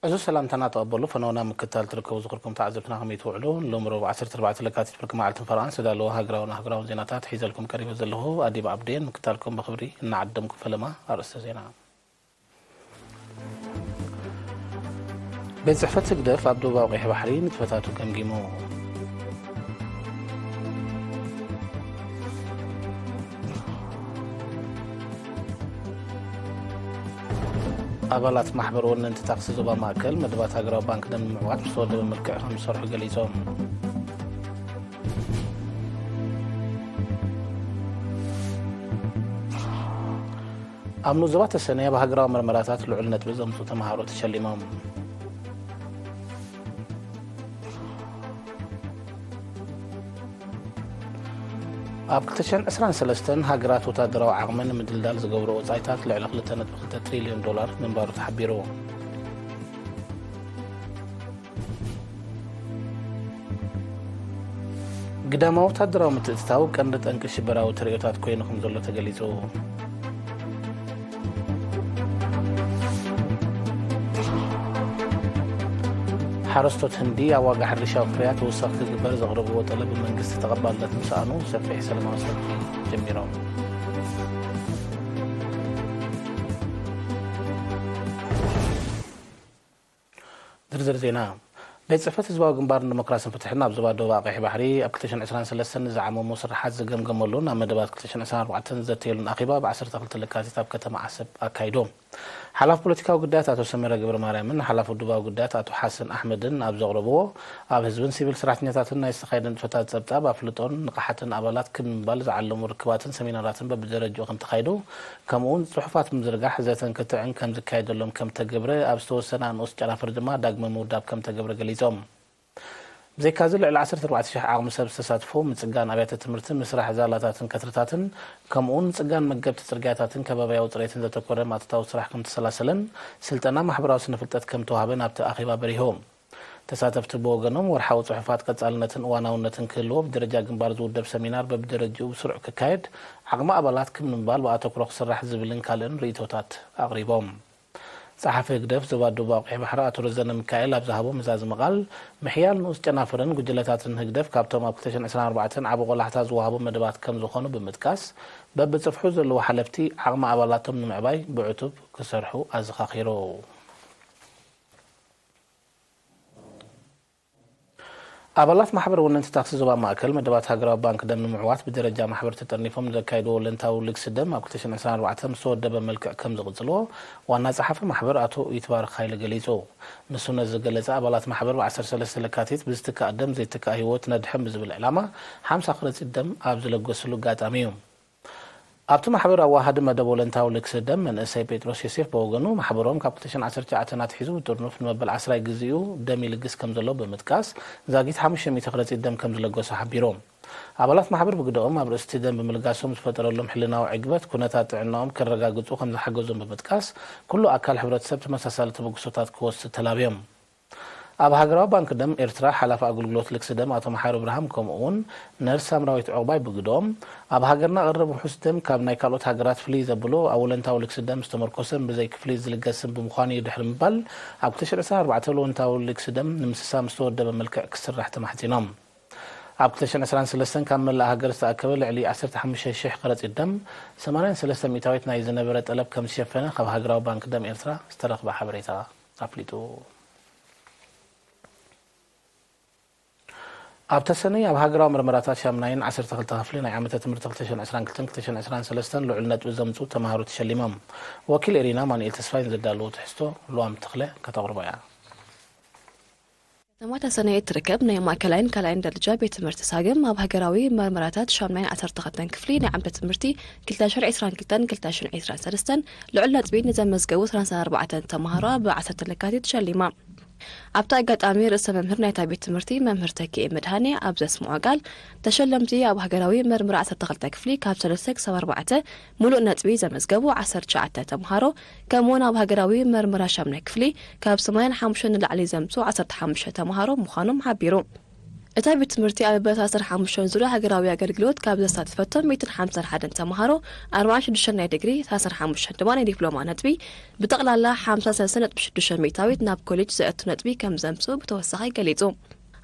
እዚ ሰላምታና ተቐበሉ። ፈነወና ምክታል ትርከቡ ዝኽርኩም ተዓዘብትና ከመይ ትውዕሉ? ሎም ረቡዕ ዓሰርተ ኣርባዕተ ለካቲት ብርኪ መዓልትን ፈረቓን ዝተዳለወ ሃገራውን ኣህጉራውን ዜናታት ሒዘልኩም ቀሪበ ዘለኹ ኣዲብ ዓብዴን ምክታልኩም ብኽብሪ እናዓደምኩ ፈለማ ኣርእስተ ዜና። ቤት ጽሕፈት ህግደፍ ኣብ ደቡባዊ ቀይሕ ባሕሪ ንጥፈታቱ ገምጊሙ። ኣባላት ማሕበር ወነንቲ ታክሲ ዞባ ማእከል መደባት ሃገራዊ ባንክ ደም ንምዕዋት ብዝተወደበ መልክዕ ከም ዝሰርሑ ገሊጾም። ኣብ ንኡስ ዞባ ተሰነይ ኣብ ሃገራዊ መርመራታት ልዑል ነጥቢ ዘምጽኡ ተመሃሮ ተሸሊሞም። ኣብ ክልተ ሽሕን ዕስራን ሰለስተን ሃገራት ወታደራዊ ዓቕመን ንምድልዳል ዝገብሮ ወጻኢታት ልዕሊ ክልተ ነጥቢ ክልተ ትሪልዮን ዶላር ምንባሩ ተሓቢሩ። ግዳማዊ ወታደራዊ ምትእትታው ቀንዲ ጠንቂ ሽበራዊ ተርእዮታት ኮይኑ ከም ዘሎ ተገሊጹ። ሓረስቶት ህንዲ ኣብ ዋጋ ሕርሻዊ ፍርያት ተወሳኺ ክግበር ዘቕረብዎ ጠለብ ብመንግስቲ ተቐባልነት ምስኣኑ ሰፊሕ ሰላማዊ ሰልፊ ጀሚሮም። ዝርዝር ዜና። ቤት ጽሕፈት ህዝባዊ ግንባር ንዲሞክራስን ፍትሕን ኣብ ዞባ ደቡብ ቀይሕ ባሕሪ ኣብ ክልተ ሽሕን ዕስራን ሰለስተን ንዝዓመሙ ስርሓት ዝገምገመሉን ኣብ መደባት ክልተ ሽሕን ዕስራን ኣርባዕተን ዝዘተየሉን ኣኼባ ብ ዓሰርተ ክልተ ለካቲት ኣብ ከተማ ዓሰብ ኣካይዱ። ሓላፊ ፖለቲካዊ ጉዳያት ኣቶ ሰመረ ገብረ ማርያምን ሓላፊ ውድባዊ ጉዳያት ኣቶ ሓሰን ኣሕመድን ኣብ ዘቕረብዎ፣ ኣብ ህዝብን ሲቪል ሰራሕተኛታትን ናይ ዝተኻየደ ንጥፈታት ጸብጻብ ኣፍልጦን ንቕሓትን ኣባላት ክብ ንምባል ዝዓለሙ ርክባትን ሰሚናራትን በብደረጅኡ ከም ተኻይዱ፣ ከምኡውን ጽሑፋት ምዝርጋሕ ዘተን ክትዕን ከም ዝካየደሎም ከም ተገብረ ኣብ ዝተወሰነ ንኡስ ጨናፍር ድማ ዳግመ ምውዳብ ከም ተገብረ ገሊጾም። ብዘይካዚ ልዕሊ ዓሰርተ ኣርባዕተ ሽሕ ዓቕሚ ሰብ ዝተሳትፎ ምጽጋን ኣብያተ ትምህርቲ፣ ምስራሕ ዛላታትን ከትርታትን፣ ከምኡውን ምጽጋን መገብቲ ጽርግያታትን ከባብያዊ ጽሬትን ዘተኮረ ማእቶታዊ ስራሕ ከም ተሰላሰለን ስልጠና ማሕበራዊ ስነ ፍልጠት ከም ተዋህበን ኣብቲ ኣኼባ በሪሆም። ተሳተፍቲ ብወገኖም ወርሓዊ ጽሑፋት ቀጻልነትን እዋናውነትን ክህልዎ ብደረጃ ግንባር ዝውደብ ሰሚናር በብደረጅኡ ብስሩዕ ክካየድ ዓቕሚ ኣባላት ክብ ንምባል ብኣተኩሮ ክስራሕ ዝብልን ካልእን ርእይቶታት ኣቕሪቦም። ጸሓፊ ህግደፍ ዞባ ደቡብ ኣውቅዒ ባሕሪ ኣቶ ረዘነ ሚካኤል ኣብ ዝሃቦ መዛዝሚ ቃል፣ ምሕያል ንኡስ ጨናፍርን ጉጅለታትን ህግደፍ ካብቶም ኣብ ክልተ ሽሕን ዕስራን ኣርባዕተን ዓቢ ቆላሕታ ዝወሃቡ መደባት ከም ዝኾኑ ብምጥቃስ፣ በብጽፍሑ ዘለዉ ሓለፍቲ ዓቕሚ ኣባላቶም ንምዕባይ ብዕቱብ ክሰርሑ ኣዘኻኺሩ። ኣባላት ማሕበር ወነንቲ ታክሲ ዞባ ማእከል መደባት ሃገራዊ ባንክ ደም ንምዕዋት ብደረጃ ማሕበር ተጠርኒፎም ዘካየድዎ ወለንታዊ ልግሲ ደም ኣብ ክልተ ሽሕን ዕስራን ኣርባዕተን ምስ ተወደበ መልክዕ ከም ዝቕጽልዎ ዋና ጸሓፊ ማሕበር ኣቶ ይትባረክ ሃይለ ገሊጹ። ንሱ ነዚ ዝገለጸ ኣባላት ማሕበር ብ ዓሰርተ ሰለስተ ለካቲት ብዝትካእ ደም ዘይትካእ ህይወት ነድሕን ብዝብል ዕላማ ሓምሳ ከረጺት ደም ኣብ ዝለገስሉ ኣጋጣሚ እዩ። ኣብቲ ማሕበር ኣዋሃዲ መደብ ወለንታዊ ልግሲ ደም መንእሰይ ጴጥሮስ ዮሴፍ ብወገኑ፣ ማሕበሮም ካብ ክልተ ሽሕን ዓሰርተ ትሽዓተን ኣትሒዙ ብጥርኑፍ ንመበል ዓስራይ ግዜኡ ደም ይልግስ ከም ዘሎ ብምጥቃስ፣ ዛጊት ሓሙሽተ ሚእቲ ከረጺት ደም ከም ዝለገሱ ሓቢሩ። ኣባላት ማሕበር ብግደኦም፣ ኣብ ርእሲ እቲ ደም ብምልጋሶም ዝፈጠረሎም ሕልናዊ ዕግበት፣ ኩነታት ጥዕናኦም ከረጋግጹ ከም ዝሓገዞም ብምጥቃስ፣ ኩሉ ኣካል ሕብረተሰብ ተመሳሳሊ ተበግሶታት ክወስድ ተላብዮም። ኣብ ሃገራዊ ባንክ ደም ኤርትራ ሓላፊ ኣገልግሎት ልግሲ ደም ኣቶ መሓሪ እብርሃም፣ ከምኡ እውን ነርስ ሳምራዊት ዑቕባይ ብግደኦም፣ ኣብ ሃገርና ቀረብ ርሑስ ደም ካብ ናይ ካልኦት ሃገራት ፍልይ ዘብሎ፣ ኣብ ወለንታዊ ልግሲ ደም ዝተመርኮሰን ብዘይ ክፍሊት ዝልገስን ብምዃኑ እዩ ድሕሪ ምባል፣ ኣብ ክልተ ሽሕን ዕስራን ኣርባዕተን ወለንታዊ ልግሲ ደም ንምስሳን ብዝተወደበ መልክዕ ክስራሕ ተማሕጺኖም። ኣብ ክልተ ሽሕን ዕስራን ሰለስተን ካብ መላእ ሃገር ዝተኣከበ ልዕሊ ዓሰርተ ሓሙሽተ ሽሕ ከረጺት ደም፣ ሰማንያን ሰለስተ ሚእታዊት ናይ ዝነበረ ጠለብ ከም ዝሸፈነ ካብ ሃገራዊ ባንክ ደም ኤርትራ ዝተረኽበ ሓበሬታ ኣፍሊጡ። ኣብ ተሰነይ ኣብ ሃገራዊ መርመራታት ሻምናይን ዓሰርተ ክልተ ክፍሊ ናይ ዓመተ ትምህርቲ ክልተ ሽሕን ዕስራን ክልተን ክልተ ሽሕን ዕስራን ሰለስተን ልዑል ነጥቢ ዘምጽኡ ተመሃሮ ተሸሊሞም። ወኪል ኤሪና ማኑኤል ተስፋይ ንዘዳለዎ ትሕዝቶ ልዋም ተኽለ ከተቕርቦ እያ። ከተማ ተሰነይ እትርከብ ናይ ማእከላይን ካልኣይን ደረጃ ቤት ትምህርቲ ሳግም ኣብ ሃገራዊ መርመራታት ሻምናይን ዓሰርተ ክልተን ክፍሊ ናይ ዓመተ ትምህርቲ ክልተ ሽሕን ዕስራን ክልተን ክልተ ሽሕን ዕስራን ሰለስተን ልዑል ነጥቢ ንዘመዝገቡ ሰላሳ ኣርባዕተ ተመሃሮ ብ ዓሰርተ ለካቲት ተሸሊማ። ኣብቲ ኣጋጣሚ ርእሰ መምህር ናይታ ቤት ትምህርቲ መምህር ተኪኤ መድሃኔ ኣብ ዘስምዖ ቃል፣ ተሸለምቲ ኣብ ሃገራዊ መርመራ ዓሰርተ ክልተ ክፍሊ ካብ ሰለስተ ክሳብ ኣርባዕተ ምሉእ ነጥቢ ዘመዝገቡ ዓሰርተ ትሽዓተ ተምሃሮ፣ ከምኡውን ኣብ ሃገራዊ መርመራ ሻምናይ ክፍሊ ካብ ሰማንያን ሓሙሽተን ንላዕሊ ዘምጽኡ ዓሰርተ ሓሙሽተ ተምሃሮ ምዃኖም ሓቢሩ። እታ ቤት ትምህርቲ ኣብ በታ ዓሰርተ ሓሙሽተ ዙርያ ሃገራዊ ኣገልግሎት ካብ ዘሳተፈቶም ሚእትን ሓምሳን ሓደን ተምሃሮ ኣርባዓን ሽዱሽተን ናይ ዲግሪ፣ ዓሰርተ ሓሙሽተ ድማ ናይ ዲፕሎማ ነጥቢ፣ ብጠቕላላ ሓምሳ ሰለስተ ነጥቢ ሽዱሽተ ሚእታዊት ናብ ኮሌጅ ዘእቱ ነጥቢ ከም ዘምጽኡ ብተወሳኺ ገሊጹ።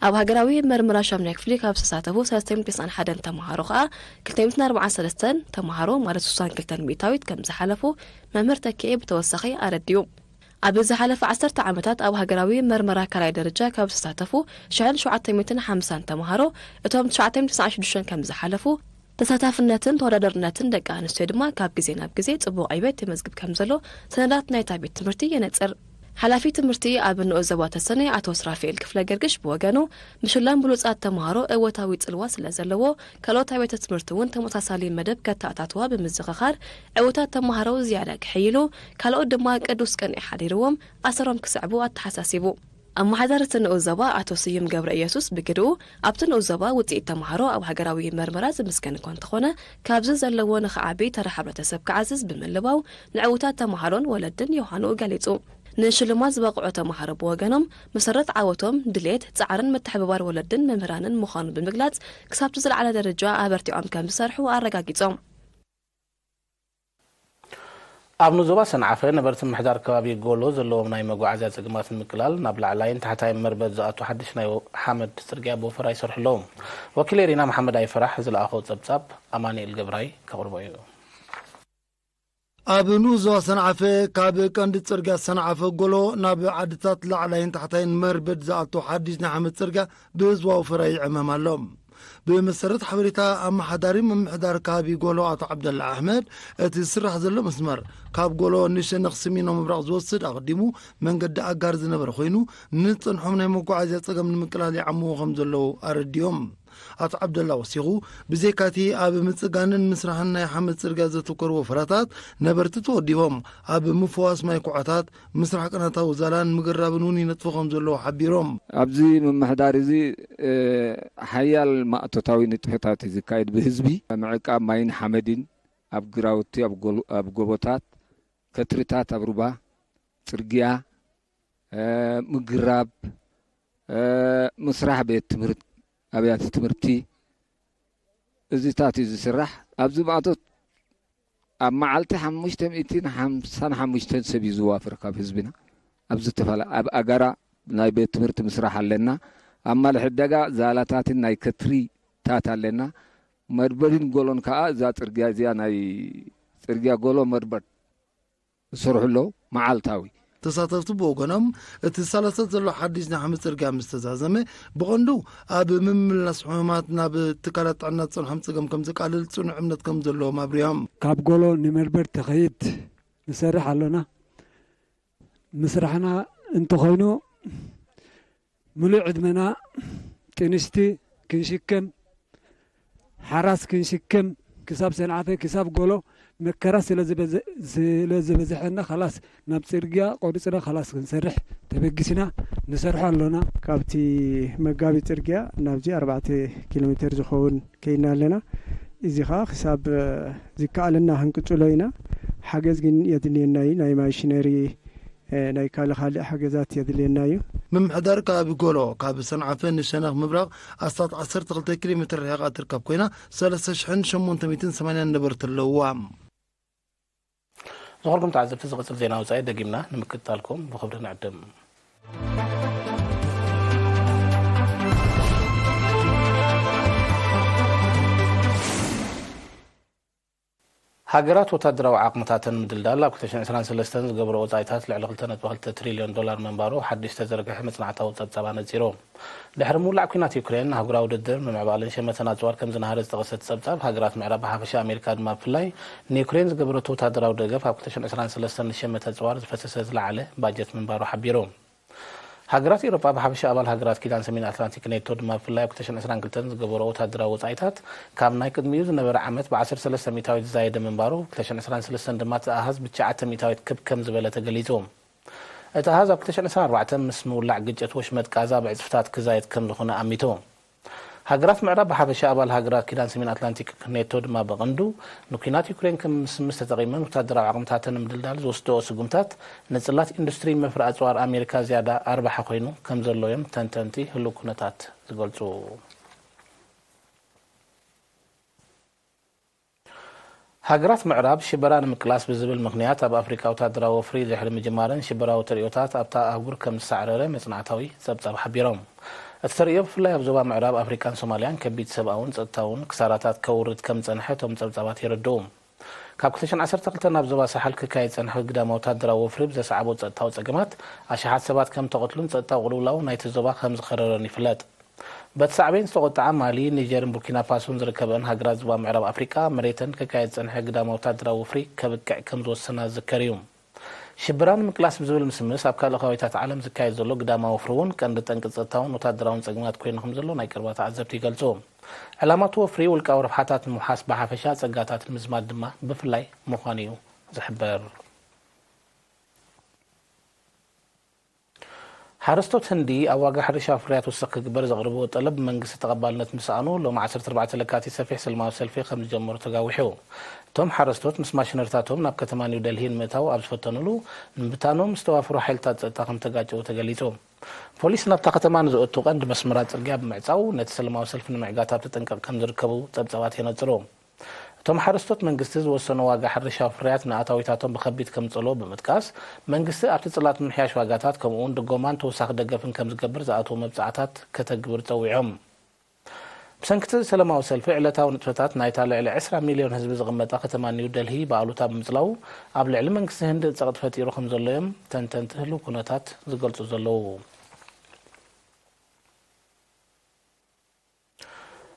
ኣብ ሃገራዊ መርመራ ሻምናይ ክፍሊ ካብ ዝተሳተፉ ሰለስተ ሚእትን ተስዓን ሓደን ተምሃሮ ከኣ ክልተ ሚእትን ኣርባዓን ሰለስተን ተምሃሮ ማለት ስሳን ክልተን ሚእታዊት ከም ዝሓለፉ መምህር ተኪኤ ብተወሳኺ ኣረዲኡ። ኣብ ዝሓለፈ ዓሰርተ ዓመታት ኣብ ሃገራዊ መርመራ ካልኣይ ደረጃ ካብ ዝተሳተፉ ሽሕን ሸውዓተ ሚእትን ሓምሳን ተምሃሮ እቶም ትሽዓተ ሚእትን ተስዓን ሽዱሽተን ከም ዝሓለፉ፣ ተሳታፍነትን ተወዳዳርነትን ደቂ ኣንስትዮ ድማ ካብ ግዜ ናብ ግዜ ጽቡቕ ዕቤት የመዝግብ ከም ዘሎ ሰነዳት ናይታ ቤት ትምህርቲ የነጽር። ሓላፊ ትምህርቲ ኣብ ንኡስ ዞባ ተሰነይ ኣቶ ስራፊኤል ክፍለ ገርግሽ ብወገኑ፣ ምሽላም ብሉጻት ተምሃሮ እወታዊ ጽልዋ ስለ ዘለዎ፣ ካልኦት ኣብያተ ትምህርቲ እውን ተመሳሳሊ መደብ ከተኣታትዋ ብምዝኽኻር፣ ዕዉታት ተምሃሮ ዝያዳ ክሕይሉ፣ ካልኦት ድማ ቅዱስ ቅንኢ ሓዲርዎም ኣሰሮም ክስዕቡ ኣተሓሳሲቡ። ኣመሓዳሪ እቲ ንኡስ ዞባ ኣቶ ስዩም ገብረ ኢየሱስ ብግድኡ፣ ኣብቲ ንኡስ ዞባ ውጽኢት ተምሃሮ ኣብ ሃገራዊ መርመራ ዝምስገን እኳ እንተኾነ፣ ካብዚ ዘለዎ ንኽዓቢ ተራ ሕብረተሰብ ክዓዝዝ ብምልባው፣ ንዕዉታት ተምሃሮን ወለድን ዮሃንኡ ገሊጹ። ንሽልማት ዝበቕዑ ተምሃሮ ብወገኖም፣ መሰረት ዓወቶም ድሌት፣ ጻዕርን ምትሕብባር ወለድን መምህራንን ምዃኑ ብምግላጽ፣ ክሳብቲ ዝለዓለ ደረጃ ኣበርቲዖም ከም ዝሰርሑ ኣረጋጊጾም። ኣብ ንዞባ ሰንዓፈ ነበርቲ ምምሕዳር ከባቢ ጎሎ ዘለዎም ናይ መጓዓዝያ ጸገማት ንምቅላል ናብ ላዕላይን ታሕታይን መርበብ ዝኣቱ ሓድሽ ናይ ሓመድ ጽርግያ ብወፈራ ይሰርሑ ኣለዉ። ወኪለይ ሪና መሓመድ ኣይፈራሕ ዝለኣኾ ጸብጻብ ኣማኑኤል ገብራይ ከቕርቦ እዩ። ኣብ ንኡስ ዞባ ሰንዓፈ ካብ ቀንዲ ጽርግያ ሰንዓፈ ጎሎ ናብ ዓድታት ላዕላይን ታሕታይን መርበድ ዝኣቱ ሓድሽ ናይ ሓመድ ጽርግያ ብህዝባዊ ፈራ ይዕመም ኣሎ። ብመሰረት ሓበሬታ ኣመሓዳሪ ምምሕዳር ከባቢ ጎሎ ኣቶ ዓብደላ ኣሕመድ፣ እቲ ዝስራሕ ዘሎ መስመር ካብ ጎሎ ንሸነኽ ስሚኖ ምብራቕ ዝወስድ ኣቐዲሙ መንገዲ ኣጋር ዝነበረ ኮይኑ፣ ንዝጸንሖም ናይ መጓዓዝያ ጸገም ንምቅላል ይዓምዎ ከም ዘለዉ ኣረዲኦም። ኣቶ ዓብደላ ወሲኹ፣ ብዘይካቲ ኣብ ምጽጋንን ምስራሕን ናይ ሓመድ ጽርግያ ዘተኮሩ ወፈራታት፣ ነበርቲ ተወዲቦም ኣብ ምፍዋስ ማይ ኩዖታት ምስራሕ ቅናታዊ ዛላን ምግራብን እውን ይነጥፉ ከም ዘለዉ ሓቢሮም። ኣብዚ ምምሕዳር እዚ፣ እ፣ ሓያል ማእቶታዊ ንጥፈታት እዩ ዝካየድ። ብህዝቢ ምዕቃብ ማይን ሓመድን ኣብ ግራውቲ፣ ኣብ ጎል-፣ ኣብ ጎቦታት፣ ከትርታት ኣብ ሩባ፣ ጽርግያ፣ እ፣ ምግራብ፣ እ፣ ምስራሕ ቤት ትምህርት-፣ ኣብያተ ትምህርቲ፣ እዚታት እዩ ዝስራሕ። ኣብዚ ማእቶት ኣብ መዓልቲ ሓሙሽተ ሚእትን ሓምሳን ሓሙሽተን ሰብ እዩ ዝዋፈር ካብ ህዝብና። ኣብ ዝተፈላለ-፣ ኣብ ኣጋራ ናይ ቤት ትምህርቲ ምስራሕ ኣለና። ኣብ ማልሕ ደጋ ዛላታትን ናይ ከትሪታት ኣለና። መርበድን ጎሎን ከኣ እዛ ጽርግያ እዚኣ ናይ ጽርግያ ጎሎ መርበድ ዝሰርሑ ኣለዉ መዓልታዊ። ተሳተፍቲ ብወገኖም፣ እቲ ዝሳለሰት ዘሎ ሓድሽ ናይ ሓመድ ጽርግያ ምስ ተዛዘመ፣ ብቐንዱ ኣብ ምምልላስ ሕሙማት ናብ ትካላት ጥዕና ዝጸንሖም ጸገም ከም ዘቃልል ጽኑዕ እምነት ከም ዘለዎም ኣብሪሆም። ካብ ጎሎ ንመርበድ ተኸይድ ንሰርሕ ኣሎና። ምስራሕና እንተኾይኑ፣ ምሉእ ዕድመና ጥንስቲ ክንሽከም፣ ሓራስ ክንሽከም፣ ክሳብ ሰንዓፈ፣ ክሳብ ጎሎ መከራ ስለ ዝበዘ-፣ ስለ ዝበዝሐና፣ ኸላስ ናብ ጽርግያ ቆሪጽና፣ ኸላስ ክንሰርሕ ተበጊስና፣ ንሰርሖ ኣሎና። ካብቲ መጋቢ ጽርግያ ናብዚ ኣርባዕተ ኪሎ ሜተር ዝኸውን ከይድና ኣለና። እዚ ኸኣ ክሳብ ዝከኣለና ክንቅጽሎ ኢና። ሓገዝ ግን የድልየና እዩ፣ ናይ ማሽነሪ፣ እ፣ ናይ ካልእ ካልእ ሓገዛት የድልየና እዩ። ምምሕዳር ከባቢ ጎሎ፣ ካብ ሰንዓፈ ንሸነኽ ምብራቕ ኣስታት ዓሰርተ ክልተ ኪሎ ሜትር ርሒቓ እትርከብ ኮይና፣ ሰለስተ ሽሕን ሸሞንተ ሚእትን ሰማንያን ነበርቲ ኣለውዋ። ዝኸበርኩም ተዓዘብቲ፣ ዝቕጽል ዜና ወጻኢ ደጊምና ንምክትታልኩም ብኽብሪ ንዕድም። ሃገራት ወታደራዊ ዓቕምታተን ምድልዳል ኣብ ክልተ ሽሕን ዕስራን ሰለስተን ዝገበሮ ወጻኢታት ልዕሊ ክልተ ነጥቢ ክልተ ትሪልዮን ዶላር ምንባሩ ሓድሽ ዝተዘርግሐ መጽናዕታዊ ጸብጻብ ኣነጺሩ። ድሕሪ ምውላዕ ኲናት ዩክሬን፣ ኣህጉራዊ ውድድር ምምዕባልን ሸመተን ኣጽዋር ከም ዝነሃረ ዝጠቐሰ እቲ ጸብጻብ፣ ሃገራት ምዕራብ ብሓፈሻ ኣሜሪካ ድማ ብፍላይ ንዩክሬን ዝገበረቶ ወታደራዊ ደገፍ ኣብ ክልተ ሽሕን ዕስራን ሰለስተን ንሸመተ ኣጽዋር ዝፈሰሰ ዝለዓለ ባጀት ምንባሩ ሓቢሩ። ሃገራት ኤውሮጳ ብሓፈሻ ኣባል ሃገራት ኪዳን ሰሜን ኣትላንቲክ ኔቶ ድማ ብፍላይ ኣብ ክልተ ሽሕን ዕስራን ክልተን ዝገበሮ ወታደራዊ ወጻኢታት ካብ ናይ ቅድሚኡ ዝነበረ ዓመት ብ ዓሰርተ ሰለስተ ሚእታዊት ዝዛየደ ምንባሩ፣ ክልተ ሽሕን ዕስራን ሰለስተን ድማ እቲ ኣሃዝ ብ ትሽዓተ ሚእታዊት ክብ ከም ዝበለ ተገሊጹ። እቲ ኣሃዝ ኣብ ክልተ ሽሕን ዕስራን ኣርባዕተን ምስ ምውላዕ ግጭት ወሽመጥ ጋዛ ብዕጽፍታት ክዛየድ ከም ዝኾነ ኣሚቱ። ሃገራት ምዕራብ ብሓፈሻ ኣባል ሃገራት ኪዳን ሰሜን ኣትላንቲክ ኔቶ ድማ ብቐንዱ ንኲናት ዩክሬን ከም ምስምስ ተጠቒመን ወታደራዊ ዓቕምታተን ንምድልዳል ዝወስድኦ ስጉምታት ንጽላት ኢንዱስትሪ መፍረ ኣጽዋር ኣሜሪካ ዝያዳ ኣርባሒ ኮይኑ ከም ዘሎ እዮም ተንተንቲ ህሉው ኩነታት ዝገልጹ። ሃገራት ምዕራብ ሽበራ ንምቅላስ ብዝብል ምኽንያት ኣብ ኣፍሪቃ ወታደራዊ ወፍሪ ድሕሪ ምጅማረን ሽበራዊ ተርእዮታት ኣብታ ኣህጉር ከም ዝሳዕረረ መጽናዕታዊ ጸብጻብ ሓቢሮም። እቲ ተርእዮ ብፍላይ ኣብ ዞባ ምዕራብ ኣፍሪቃን ሶማልያን ከቢድ ሰብኣውን ጸጥታውን ክሳራታት ከውርድ ከም ዝጸንሐ እቶም ጸብጻባት የረድኡ። ካብ ክልተ ሽሕን ዓሰርተ ክልተ ናብ ዞባ ሳሕል ክካየድ ዝጸንሐ ግዳማዊ ወታደራዊ ወፍሪ ብዘስዓቦ ጸጥታዊ ጸገማት ኣሽሓት ሰባት ከም ተቐትሉን ጸጥታዊ ቅልውላው ናይቲ ዞባ ከም ዝኸረረን ይፍለጥ። በቲ ሳዕቤን ዝተቖጥዓ ማሊ፣ ኒጀርን ቡርኪና ፋሶን ዝርከበኣን ሃገራት ዞባ ምዕራብ ኣፍሪቃ መሬተን ክካየድ ዝጸንሐ ግዳማዊ ወታደራዊ ወፍሪ ከብቅዕ ከም ዝወሰና ዝዝከር እዩ። ሽበራ ንምቅላስ ብዝብል ምስምስ ኣብ ካልእ ከባቢታት ዓለም ዝካየድ ዘሎ ግዳማዊ ወፍሪ እውን ቀንዲ ጠንቂ ጸጥታውን ወታደራውን ጸገማት ኮይኑ ከም ዘሎ ናይ ቀረባ ተዓዘብቲ ይገልጹ። ዕላማ እቲ ወፍሪ ውልቃዊ ረብሓታት ንምውሓስ ብሓፈሻ፣ ጸጋታት ንምዝማድ ድማ ብፍላይ ምዃኑ እዩ ዝሕበር። ሓረስቶት ህንዲ ኣብ ዋጋ ሕርሻዊ ፍርያት ውስኽ ክግበር ዘቕርብዎ ጠለብ ብመንግስቲ ተቐባልነት ምስኣኑ ሎም ዓሰርተ ኣርባዕተ ለካቲት ሰፊሕ ሰላማዊ ሰልፊ ከም ዝጀመሩ ተጋዊሑ። እቶም ሓረስቶት ምስ ማሽነሪታቶም ናብ ከተማ ኒው ደልሂ ንምእታው ኣብ ዝፈተኑሉ ንምብታኖም ዝተዋፈሩ ሓይልታት ጸጥታ ከም ተጋጨው ተገሊጹ። ፖሊስ ናብታ ከተማ ንዝእቱ ቀንዲ መስመራት ጽርግያ ብምዕጻው ነቲ ሰላማዊ ሰልፊ ንምዕጋት ኣብ ተጠንቀቕ ከም ዝርከቡ ጸብጻባት የነጽሩ። እቶም ሓረስቶት መንግስቲ ዝወሰኖ ዋጋ ሕርሻዊ ፍርያት ንኣታዊታቶም ብኸቢድ ከም ዝጸልዎ ብምጥቃስ መንግስቲ ኣብቲ ጽላት ምምሕያሽ ዋጋታት ከምኡውን ድጎማን ተወሳኺ ደገፍን ከም ዝገብር ዝኣትዎ መብጻዕታት ከተግብር ጸዊዖም። ብሰንክቲ ሰላማዊ ሰልፊ ዕለታዊ ንጥፈታት ናይታ ልዕሊ ዕስራ ሚልዮን ህዝቢ ዝቕመጣ ከተማ ኒው ደልሂ ብኣሉታ ብምጽላው ኣብ ልዕሊ መንግስቲ ህንዲ ጸቕጢ ፈጢሩ ከም ዘሎ እዮም ተንተንቲ ህልው ኩነታት ዝገልጹ ዘለዉ።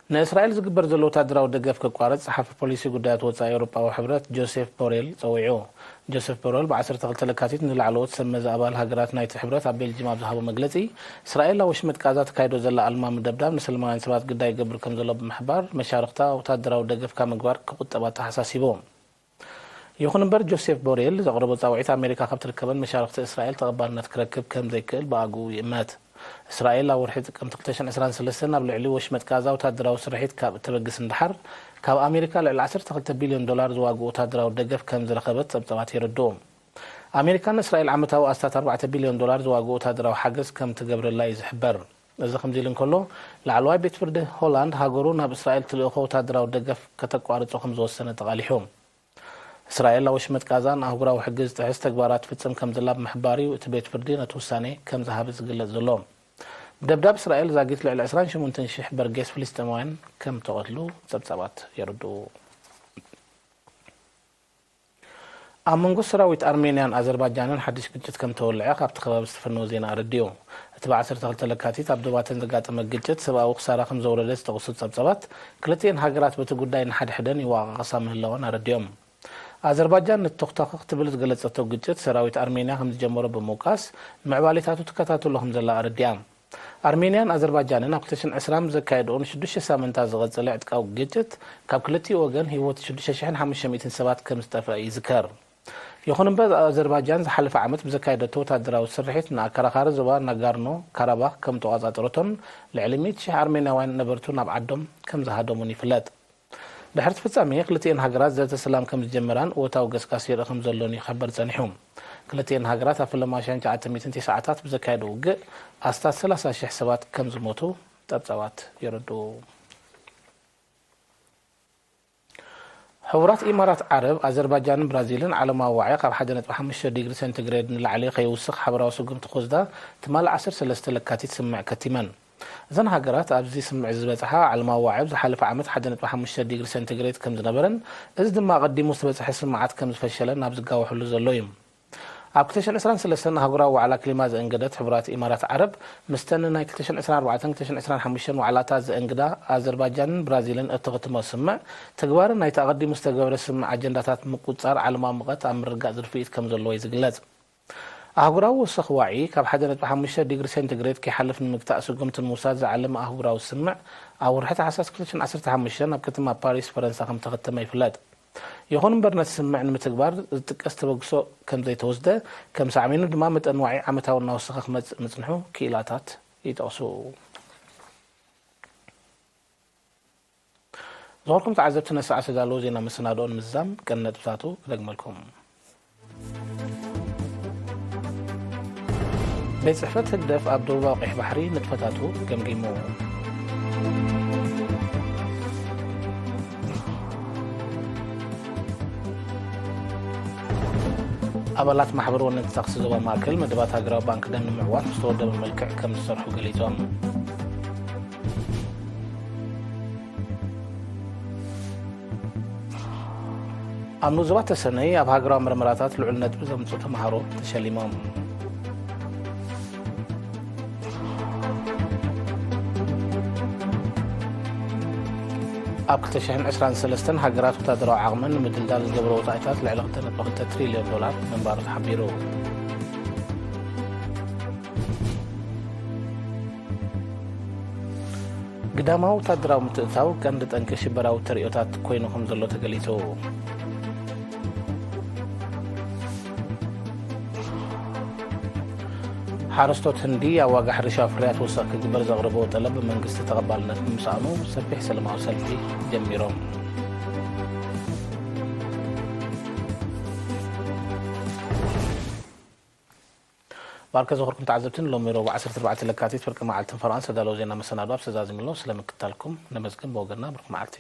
ንእስራኤል ዝግበር ዘሎ ወታደራዊ ደገፍ ከቋርጽ ጸሓፊ ፖሊሲ ጉዳያት ወጻኢ ኤውሮጳዊ ሕብረት ጆሴፍ ቦሬል ጸዊዑ። ጆሴፍ ቦሬል ብ ዓሰርተ ክልተ ለካቲት ንላዕለዎት ሰብ መዚ ኣባል ሃገራት ናይቲ ሕብረት ኣብ ቤልጂም ኣብ ዝሃቦ መግለጺ፣ እስራኤል ኣብ ወሽመጥ ቃዛ ተካይዶ ዘላ ኣልማሚ ደብዳብ ንሰላማውያን ሰባት ግዳይ ይገብር ከም ዘሎ ብምሕባር፣ መሻርኽታ ወታደራዊ ደገፍ ካብ ምግባር ክቑጠብ ኣተሓሳሲቡ። ይኹን እምበር፣ ጆሴፍ ቦሬል ዘቕረቦ ጻውዒት ኣሜሪካ ካብ ትርከበን መሻርኽቲ እስራኤል ተቐባልነት ክረክብ ከም ዘይክእል ብኣግኡ ይእመት። እስራኤል ኣብ ወርሒ ጥቅምቲ ክልተ ሽሕን ዕስራን ሰለስተን ኣብ ልዕሊ ወሽመጥ ጋዛ ወታደራዊ ስርሒት ካብ እተበግስ ንደሓር፣ ካብ ኣሜሪካ ልዕሊ ዓሰርተ ክልተ ቢልዮን ዶላር ዝዋግኡ ወታደራዊ ደገፍ ከም ዝረኸበት ጸብጻባት የረድኡ። ኣሜሪካ ንእስራኤል ዓመታዊ ኣስታት ኣርባዕተ ቢልዮን ዶላር ዝዋግኡ ወታደራዊ ሓገዝ ከም ትገብረላ እዩ ዝሕበር። እዚ ከምዚ ኢሉ እንከሎ፣ ላዕለዋይ ቤት ፍርዲ ሆላንድ ሃገሩ ናብ እስራኤል ትልእኾ ወታደራዊ ደገፍ ከተቋርጾ ከም ዝወሰነ ተቓሊሑ። እስራኤል ኣብ ወሽመጥ ጋዛ ንኣህጉራዊ ሕጊ ዝጥሕስ ተግባራት ትፍጽም ከም ዘላ ብምሕባር እዩ እቲ ቤት ፍርዲ ነቲ ውሳኔ ከም ዝሃበ ዝግለጽ ዘሎ። ብደብዳብ እስራኤል ዛጊት ልዕሊ ዕስራን ሸሞንተን ሽሕ በርጌስ ፍልስጤማውያን ከም ተቐትሉ ጸብጻባት የረድኡ። ኣብ መንጎ ሰራዊት ኣርሜንያን ኣዘርባጃንን ሓድሽ ግጭት ከም ተወልዐ ካብቲ ከባቢ ዝተፈነወ ዜና ኣረዲኡ። እቲ ብ ዓሰርተ ክልተ ለካቲት ኣብ ዶባተን ዘጋጠመ ግጭት ሰብኣዊ ክሳራ ከም ዘውረደ ዝጠቕሱ ጸብጻባት፣ ክልቲኤን ሃገራት በቲ ጉዳይ ንሓድሕደን ይወቓቐሳ ምህላወን ኣረዲኦም። ኣዘርባጃን ነቲ ተኹታኹ ክትብል ዝገለጸቶ ግጭት ሰራዊት ኣርሜንያ ከም ዝጀመሮ ብምውቃስ፣ ምዕባሌታቱ ትከታተሎ ከም ዘላ ኣረዲኣ። ኣርሜንያን ኣዘርባጃንን ኣብ ክልተ ሽሕን ዕስራን ብዘካየድኦ ንሽዱሽተ ሳምንታት ዝቐጸለ ዕጥቃዊ ግጭት፣ ካብ ክልቲኡ ወገን ህይወት ሽዱሽተ ሽሕን ሓሙሽተ ሚእትን ሰባት ከም ዝጠፍአ ይዝከር። ይኹን እምበር፣ ኣዘርባጃን ዝሓለፈ ዓመት ብዘካየደቶ ወታደራዊ ስርሒት ንኣከራኻሪ ዞባ ናጋርኖ ካራባኽ ከም ተቖጻጸረቶን ልዕሊ ሚእቲ ሽሕ ኣርሜናውያን ነበርቱ ናብ ዓዶም ከም ዝሃደሙን ይፍለጥ። ድሕሪ እቲ ፍጻሜ፣ ክልቲኤን ሃገራት ዘተ ሰላም ከም ዝጀመራን እወታዊ ገስጋስ ይርኢ ከም ዘሎን እዩ ክሕበር ጸኒሑ። ክልቲኤን ሃገራት ኣብ ፈለማ ሽሕን ትሽዓተ ሚእትን ተስዓታት ብዘካየዶ ውግእ ኣስታት ሰላሳ ሽሕ ሰባት ከም ዝሞቱ ጸብጻባት የረድኡ። ሕቡራት ኢማራት ዓረብ፣ ኣዘርባጃንን ብራዚልን ዓለማዊ ዋዒ ካብ ሓደ ነጥቢ ሓሙሽተ ዲግሪ ሴንቲግሬድ ንላዕሊ ከይውስኽ ሓበራዊ ስጉምቲ ክወስዳ ትማሊ ዓሰርተ ሰለስተ ለካቲት ስምምዕ ከቲመን። እዘን ሃገራት ኣብዚ ስምምዕ ዝበጽሓ ዓለማዊ ዋዒ ኣብ ዝሓለፈ ዓመት ሓደ ነጥቢ ሓሙሽተ ዲግሪ ሴንቲግሬድ ከም ዝነበረን፣ እዚ ድማ ኣቐዲሙ ዝተበጽሐ ስምምዓት ከም ዝፈሸለ ናብ ዝጋወሐሉ ዘሎ እዩ። ኣብ ክልተ ሽሕን ዕስራን ሰለስተን ኣህጉራዊ ዋዕላ ክሊማ ዘእንገደት ሕቡራት ኢማራት ዓረብ፣ ምስተን ናይ ክልተ ሽሕን ዕስራን ኣርባዕተን ክልተ ሽሕን ዕስራን ሓሙሽተን ዋዕላታት ዘእንግዳ ኣዘርባጃንን ብራዚልን እተኸትሞ ስምምዕ፣ ተግባርን ናይቲ ኣቐዲሙ ዝተገብረ ስምምዕ ኣጀንዳታት ምቁጽጻር ዓለማዊ ሙቐት ኣብ ምርግጋጽ ርፍኢት ከም ዘለዎ እዩ ዝግለጽ። ኣህጉራዊ ወሰኽ ዋዒ ካብ ሓደ ነጥቢ ሓሙሽተ ዲግሪ ሴንቲግሬድ ከይሓልፍ ንምግታእ ስጉምቲ ንምውሳድ ዝዓለመ ኣህጉራዊ ስምምዕ፣ ኣብ ወርሒ ታሕሳስ ክልተ ሽሕን ዓሰርተ ሓሙሽተን ኣብ ከተማ ፓሪስ ፈረንሳ ከም ተኸተመ ይፍለጥ። ይኹን እምበር፣ ነቲ ስምምዕ ንምትግባር ዝጥቀስ ተበግሶ ከም ዘይተወስደ፣ ከም ሳዕቤኑ ድማ መጠን ዋዒ ዓመታዊ እናወሰኸ ክመጽእ ምጽንሑ ክኢላታት ይጠቕሱ። ዝኸርኩም ተዓዘብቲ ነሰዓ ዝተዳለዉ ዜና መሰናድኦ ንምዝዛም ቀን ነጥብታቱ ክደግመልኩም። ቤት ጽሕፈት ህግደፍ ኣብ ደቡባዊ ቀይሕ ባሕሪ ንጥፈታቱ ገምጊሙ። ኣባላት ማሕበር ወነንቲ ታክሲ ዞባ ማእከል መደባት ሃገራዊ ባንክ ደም ንምዕዋት ብዝተወደበ መልክዕ ከም ዝሰርሑ ገሊጾም። ኣብ ንኡስ ዞባ ተሰነይ ኣብ ሃገራዊ መርመራታት ልዑል ነጥቢ ዘምጽኡ ተምሃሮ ተሸሊሞም። ኣብ ክልተ ሽሕን ዕስራን ሰለስተን ሃገራት ወታደራዊ ዓቕመን ንምድልዳል ዝገብሮ ወጻኢታት ልዕሊ ክልተ ነጥቢ ክልተ ትሪልዮን ዶላር ምንባሩ ተሓቢሩ። ግዳማዊ ወታደራዊ ምትእትታው ቀንዲ ጠንቂ ሽበራዊ ተርእዮታት ኮይኑ ከም ዘሎ ተገሊጹ። ሓረስቶት ህንዲ ኣብ ዋጋ ሕርሻዊ ፍርያት ወሰኽ ክግበር ዘቕረብዎ ጠለብ ብመንግስቲ ተቐባልነት ብምስኣኑ ሰፊሕ ሰላማዊ ሰልፊ ጀሚሮም። ባርከ ዝኸርኩም ተዓዘብትን ሎሚ ረቡዕ ዓሰርተ ኣርባዕተ ለካቲት ፍርቂ መዓልትን ፈረቓን ዝተዳለወ ዜና መሰናዶ ኣብ ሰዛዚምሎ ስለ ምክታልኩም ነመስግን። ብወገንና ብሩኽ መዓልቲ።